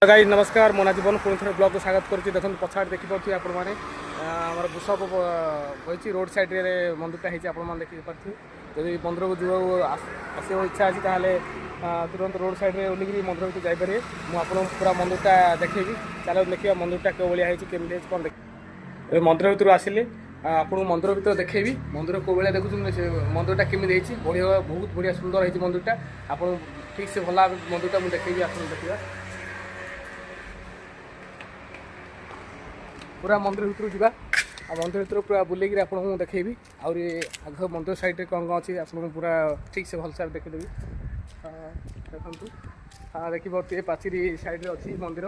Guys ନମସ୍କାର, ମୋ ନାଁ ଜୀବନ। ପୁଣି ଥରେ ବ୍ଲଗ୍କୁ ସ୍ୱାଗତ କରୁଛି। ଦେଖନ୍ତୁ, ପଛଆଡ଼େ ଦେଖିପାରୁଥିବେ ଆପଣମାନେ, ଆମର ବୃଷଭ ହୋଇଛି। ରୋଡ଼ ସାଇଡ଼୍ରେ ମନ୍ଦିରଟା ହେଇଛି, ଆପଣମାନେ ଦେଖିପାରୁଥିବେ। ଯଦି ମନ୍ଦିରକୁ ଯିବାକୁ ଆସିବାକୁ ଇଚ୍ଛା ଅଛି, ତାହେଲେ ତୁରନ୍ତ ରୋଡ଼ ସାଇଡ଼୍ରେ ଓହ୍ଲିକିରି ମନ୍ଦିର ଭିତରକୁ ଯାଇପାରିବେ। ମୁଁ ଆପଣଙ୍କୁ ପୁରା ମନ୍ଦିରଟା ଦେଖେଇବି। ଚାଲ ଦେଖିବା ମନ୍ଦିରଟା କେଉଁ ଭଳିଆ ହେଇଛି, କେମିତି ହେଇଛି, କ'ଣ ଦେଖ। ଏବେ ମନ୍ଦିର ଭିତରୁ ଆସିଲେ, ଆପଣଙ୍କୁ ମନ୍ଦିର ଭିତରେ ଦେଖେଇବି। ମନ୍ଦିର କେଉଁ ଭଳିଆ ଦେଖୁଛନ୍ତି, ସେ ମନ୍ଦିରଟା କେମିତି ହେଇଛି। ବଢ଼ିଆ, ବହୁତ ବଢ଼ିଆ ସୁନ୍ଦର ହେଇଛି ମନ୍ଦିରଟା। ଆପଣଙ୍କୁ ଠିକ୍ ସେ ଭଲ ଭାବେ ମନ୍ଦିରଟା ମୁଁ ଦେଖେଇବି। ଆପଣଙ୍କୁ ଦେଖିବା ପୁରା ମନ୍ଦିର ଭିତରକୁ ଯିବା ଆଉ ମନ୍ଦିର ଭିତରୁ ପୁରା ବୁଲେଇକିରି ଆପଣଙ୍କୁ ମୁଁ ଦେଖେଇବି। ଆହୁରି ଆଗ ମନ୍ଦିର ସାଇଡ଼୍ରେ କ'ଣ କ'ଣ ଅଛି, ଆପଣଙ୍କୁ ପୁରା ଠିକ୍ ସେ ଭଲସେ ଦେଖେଇଦେବି। ଦେଖନ୍ତୁ, ଦେଖିପାରୁଥିବେ, ପାଚିରି ସାଇଡ଼୍ରେ ଅଛି ମନ୍ଦିର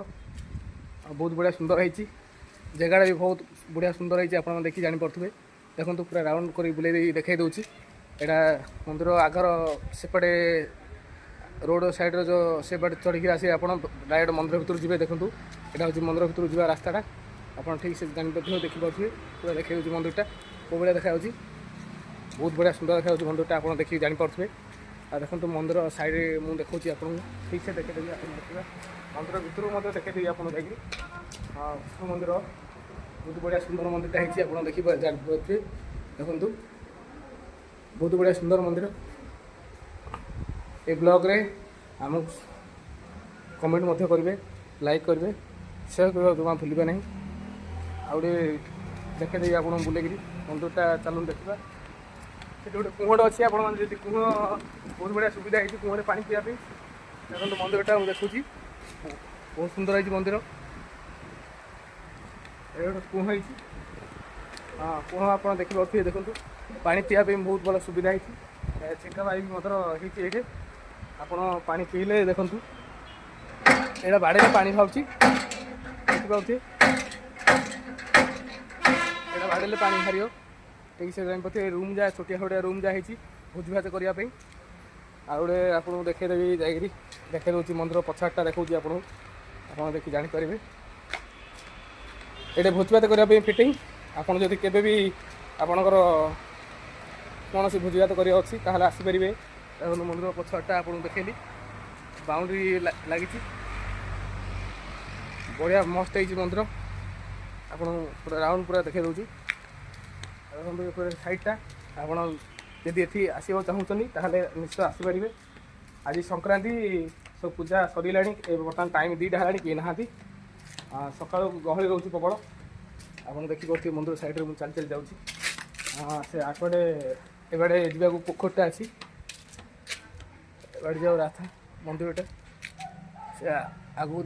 ଆଉ ବହୁତ ବଢ଼ିଆ ସୁନ୍ଦର ହେଇଛି। ଜାଗାଟା ବି ବହୁତ ବଢ଼ିଆ ସୁନ୍ଦର ହେଇଛି, ଆପଣ ଦେଖି ଜାଣିପାରୁଥିବେ। ଦେଖନ୍ତୁ, ପୁରା ରାଉଣ୍ଡ କରି ବୁଲେଇ ଦେଇ ଦେଖେଇ ଦେଉଛି। ଏଇଟା ମନ୍ଦିର ଆଗର ସେପଟେ ରୋଡ଼ ସାଇଡ଼୍ର ଯେଉଁ ସେପଟେ ଚଢ଼ିକି ଆସିବେ ଆପଣ, ଡାଇରେକ୍ଟ ମନ୍ଦିର ଭିତରୁ ଯିବେ। ଦେଖନ୍ତୁ, ଏଇଟା ହେଉଛି ମନ୍ଦିର ଭିତରୁ ଯିବା ରାସ୍ତାଟା। ଆପଣ ଠିକ୍ ସେ ଜାଣିପାରୁଥିବେ, ଦେଖିପାରୁଥିବେ। ପୁରା ଦେଖେଇ ଦେଉଛି ମନ୍ଦିରଟା କେଉଁ ଭଳିଆ ଦେଖାଯାଉଛି। ବହୁତ ବଢ଼ିଆ ସୁନ୍ଦର ଦେଖାଯାଉଛି ମନ୍ଦିରଟା, ଆପଣ ଦେଖିକି ଜାଣିପାରୁଥିବେ। ଆଉ ଦେଖନ୍ତୁ, ମନ୍ଦିର ସାଇଡ଼୍ରେ ମୁଁ ଦେଖାଉଛି ଆପଣଙ୍କୁ, ଠିକ୍ ସେ ଦେଖେଇଦେବି। ଆପଣ ଦେଖିବା ମନ୍ଦିର ଭିତରୁ ମଧ୍ୟ ଦେଖେଇଦେବି ଆପଣ ଯାଇକି। ହଁ, ମନ୍ଦିର ବହୁତ ବଢ଼ିଆ ସୁନ୍ଦର ମନ୍ଦିରଟା ହେଇଛି, ଆପଣ ଦେଖି ଜାଣିପାରୁଥିବେ। ଦେଖନ୍ତୁ, ବହୁତ ବଢ଼ିଆ ସୁନ୍ଦର ମନ୍ଦିର। ଏ ବ୍ଲଗ୍ରେ ଆମକୁ କମେଣ୍ଟ ମଧ୍ୟ କରିବେ, ଲାଇକ୍ କରିବେ, ସେୟାର କରିବାକୁ ଜମା ଭୁଲିବେ ନାହିଁ। ଆଉ ଗୋଟେ ଦେଖେଇଦେବି ଆପଣଙ୍କୁ ବୁଲେଇକିରି ମନ୍ଦିରଟା। ଚାଲନ୍ତୁ ଦେଖିବା। ସେଠି ଗୋଟେ କୁହଁଟେ ଅଛି। ଆପଣମାନେ ଯଦି କୁହ, ବହୁତ ବଢ଼ିଆ ସୁବିଧା ହେଇଛି କୁହରେ ପାଣି ପିଇବା ପାଇଁ। ଦେଖନ୍ତୁ, ମନ୍ଦିରଟା ମୁଁ ଦେଖୁଛି, ବହୁତ ସୁନ୍ଦର ହେଇଛି ମନ୍ଦିର। ଏଠି ଗୋଟେ କୁହ ହେଇଛି। ହଁ, କୁହ ଆପଣ ଦେଖିପାରୁଥିବେ। ଦେଖନ୍ତୁ, ପାଣି ପିଇବା ପାଇଁ ବହୁତ ଭଲ ସୁବିଧା ହେଇଛି। ଛେଙ୍କା ପାଇପ୍ ମଧ୍ୟ ହେଇଛି ଏଇଠି। ଆପଣ ପାଣି ପିଇଲେ, ଦେଖନ୍ତୁ, ଏଇଟା ବାଡ଼େଇଲେ ପାଣି ବାହାରୁଛି। ଦେଖିପାରୁଥିବେ, ଏଇଟା ବାଡ଼େଇଲେ ପାଣି ବାହାରିବ। ଠିକ୍ ସେ ଜାଣିପାରୁଥିବେ। ରୁମ୍ ଯାହା ଛୋଟିଆ ଛୋଟିଆ ରୁମ୍ ଯାହା ହେଇଛି ଭୋଜି ଭାତ କରିବା ପାଇଁ। ଆଉ ଗୋଟେ ଆପଣଙ୍କୁ ଦେଖେଇଦେବି ଯାଇକିରି, ଦେଖେଇ ଦେଉଛି। ମନ୍ଦିର ପଛଆଡ଼ଟା ଦେଖାଉଛି ଆପଣଙ୍କୁ, ଆପଣ ଦେଖି ଜାଣିପାରିବେ। ଏଇଟା ଭୋଜି ଭାତ କରିବା ପାଇଁ ଫିଟିଂ। ଆପଣ ଯଦି କେବେ ବି ଆପଣଙ୍କର କୌଣସି ଭୋଜି ଭାତ କରିବାର ଅଛି, ତାହେଲେ ଆସିପାରିବେ। ଦେଖନ୍ତୁ, ମନ୍ଦିର ପଛଆଡ଼ଟା ଆପଣଙ୍କୁ ଦେଖେଇଲି। ବାଉଣ୍ଡ୍ରି ଲାଗିଛି, ବଢ଼ିଆ ମସ୍ତ ହେଇଛି ମନ୍ଦିର। ଆପଣଙ୍କୁ ପୁରା ରାଉଣ୍ଡ ପୁରା ଦେଖେଇ ଦେଉଛି। ଦେଖନ୍ତୁ, ଏପଟେ ସାଇଡ଼ଟା। ଆପଣ ଯଦି ଏଠି ଆସିବାକୁ ଚାହୁଁଛନ୍ତି, ତାହେଲେ ନିଶ୍ଚୟ ଆସିପାରିବେ। ଆଜି ସଂକ୍ରାନ୍ତି, ସବୁ ପୂଜା ସରିଲାଣି। ଏବେ ବର୍ତ୍ତମାନ ଟାଇମ୍ 2ଟା ହେଲାଣି, କେହି ନାହାନ୍ତି। ସକାଳୁ ଗହଳି ରହୁଛି ପ୍ରବଳ। ଆପଣ ଦେଖିପାରୁଥିବେ, ମନ୍ଦିର ସାଇଡ଼ରେ ମୁଁ ଚାଲି ଚାଲି ଯାଉଛି। ସେ ଆଗପଟେ ଏବାଡ଼େ ଯିବାକୁ ପୋଖରୀଟା ଅଛି। ଏବାଡ଼େ ଯିବାକୁ ରାସ୍ତା ମନ୍ଦିରଟା ସେ ଆଗକୁ।